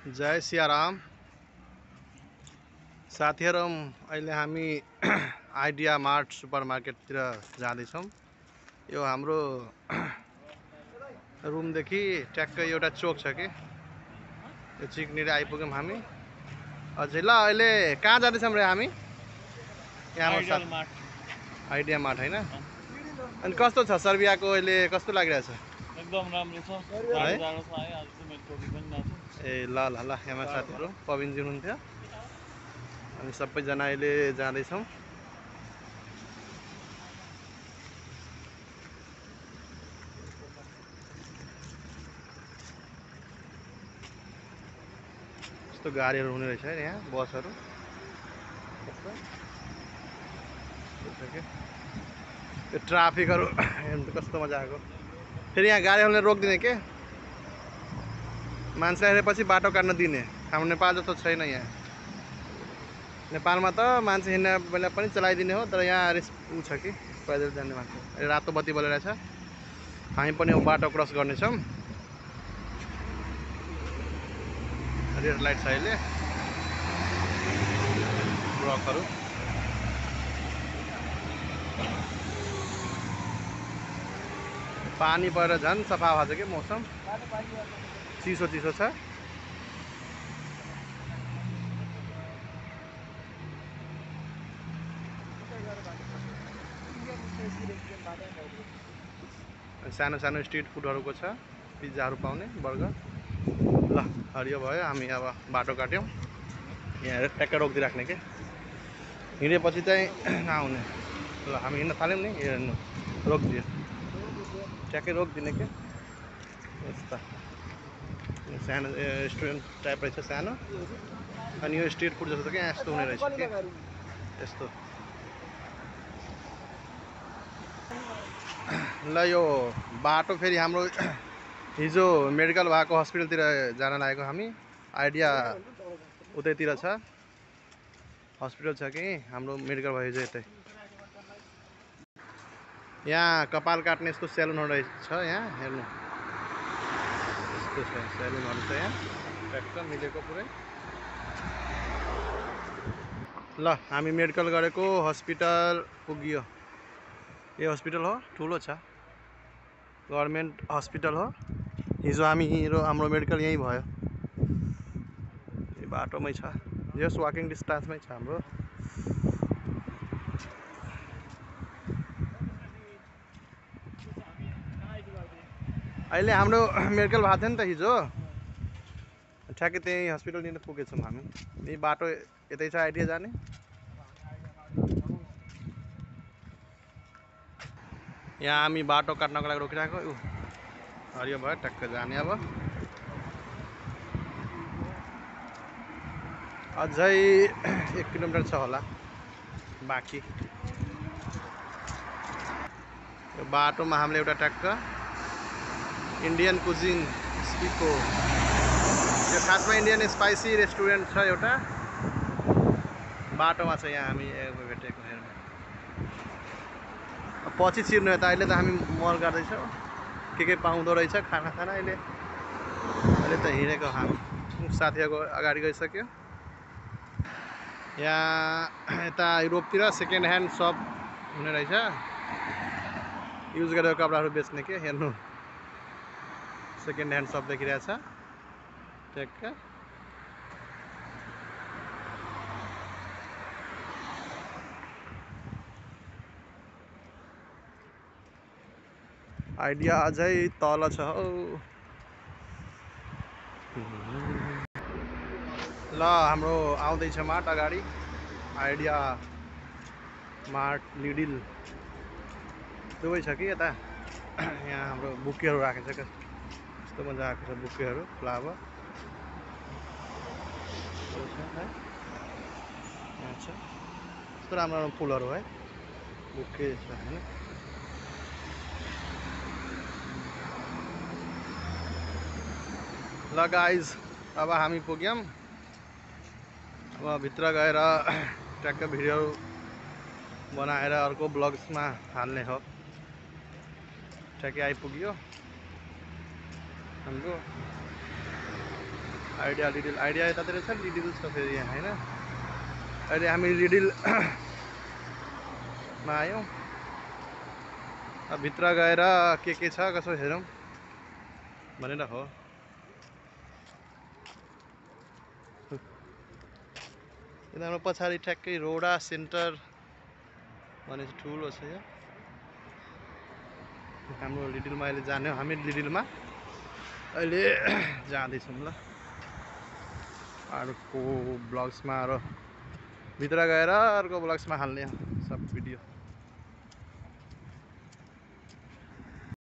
जय सियाराम साथीहरु अहिले हामी आइडिया मार्ट सुपरमार्केटतिर जाँदैछौँ। यो हाम्रो रुमदेखि ट्याक्कै एउटा चोक छ कि यो चिकनिर आइपुग्यौँ हामी। अझै ल अहिले कहाँ जाँदैछौँ रे हामी? यहाँ आइडिया मार्ट हैन। अनि कस्तो छ सर्बियाको अहिले कस्तो लागिरहेछ? एकदम राम्रो छ। जाडो छ है आज चाहिँ मेरो टोपी पनि नछ। ए ल ल ल यहाँ साथीहरु पविनजी हुनुहुन्थ्यो अनि सबैजना अहिले जाँदैछौँ। यस्तो गाडीहरू हुने रहेछ है यहाँ बसहरू। यो ट्राफिकहरू हेर्नु कस्तो मजाको। फेरि यहाँ गाडीहरूले रोकिदिने के मान्छे आएपछि बाटो काट्न दिने। हाम्रो नेपाल जस्तो छैन यहाँ। नेपालमा त मान्छे हिँड्ने बेला पनि चलाइदिने हो, तर यहाँ उ छ कि पैदल जाने मान्छे। अहिले रातो बत्ती बलिरहेछ, हामी पनि बाटो क्रस गर्नेछौँ। रेड लाइट छ अहिले, ब्लकहरू। पानी परेर झन् सफा भएको छ कि मौसम, चिसो चिसो छ। सानो सानो स्ट्रिट फुडहरूको छ, पिज्जाहरू पाउने, बर्गर। ल हरियो भयो, हामी अब बाटो काट्यौँ। यहाँ ट्याक्कै रोकिदिराख्ने के हिँडेपछि चाहिँ नआउने। ल हामी हिँड्न थाल्यौँ नि, हेर्नु रोकिदियो, ट्याक्कै रोकिदिने के। यस्ता सानो रेस्टुरेन्ट टाइप रहेछ सानो। अनि यो स्ट्रिट फुड जस्तो क्या यस्तो हुने रहेछ कि यस्तो। ल यो बाटो फेरि हाम्रो हिजो मेडिकल भएको हस्पिटलतिर जान लागेको हामी। आइडिया उतैतिर छ हस्पिटल छ कि हाम्रो मेडिकल भयो हिजो यतै। यहाँ कपाल काट्ने यस्तो सेलुनहरू रहेछ यहाँ हेर्नु, यस्तो छ सेलुनहरू छ यहाँ ट्याक्क मिलेको पुरै। ल हामी मेडिकल गरेको हस्पिटल पुग्यो। यो हस्पिटल हो, ठुलो छ, गभर्मेन्ट हस्पिटल हो। हिजो हाम्रो मेडिकल यहीँ भयो, यो बाटोमै छ, जस्ट वाकिङ डिस्टेन्समै छ हाम्रो। अहिले हाम्रो मेडिकल भएको थियो नि त हिजो, ठ्याक्कै त्यही हस्पिटलनिर पुगेछौँ हामी। यही बाटो यतै छ आइडिया जाने। यहाँ हामी बाटो काट्नको लागि रोकिरहेको। हरियो भयो, टक्क जाने। अब अझै 1 किलोमिटर छ होला बाँकी। यो बाटोमा हामीले एउटा ट्याक्क इन्डियन कुजिन स्पिको, यो खासमा इन्डियन स्पाइसी रेस्टुरेन्ट छ एउटा बाटोमा छ। यहाँ हामी भेटेको हेर्नु, पछि छिर्नु यता। अहिले त हामी मल गर्दैछौँ, के पाउँदो रहेछ खाना अहिले त हिँडेको हामी साथीहरूको अगाडि गइसक्यो। यहाँ यता युरोपतिर सेकेन्ड ह्यान्ड सप हुने रहेछ, युज गरेको कपडाहरू बेच्ने के हेर्नु। सेकेन्ड ह्यान्ड सप देखिरहेछ ट्याक्क। आइडिया अझै तल छ हौ। ल हाम्रो आउँदैछ मार्ट अगाडि, आइडिया मार्ट लिडिल दुवै छ कि यता। यहाँ हाम्रो बुकेहरू राखेको छ, कस्तो मजाको छ बुकेहरू, फ्लावर यहाँ छ। कस्तो राम्रो राम्रो फुलहरू है, बुके छ होइन। ल गाइज अब हामी पुग्यौँ। अब भित्र गएर ट्याक्क भिडियो बनाएर अर्को ब्लग्समा हाल्ने हो। ट्याक्कै आइपुग्यो हाम्रो आइडिया लिडिल आइडिया यतातिर छ, लिडिल छ फेरि यहाँ होइन। अहिले हामी लिडिलमा आयौँ। अब भित्र गएर के छ कसो हेरौँ भनेर हो। यिनीहरू पछाडि ठ्याक्कै रोडा सेन्टर भने चाहिँ ठुलो छ यो हाम्रो लिडिलमा। अहिले जाने हो हामी लिडिलमा, अहिले जाँदैछौँ ल अर्को ब्लग्समा र भित्र गएर अर्को ब्लग्समा हाल्ने सब भिडियो।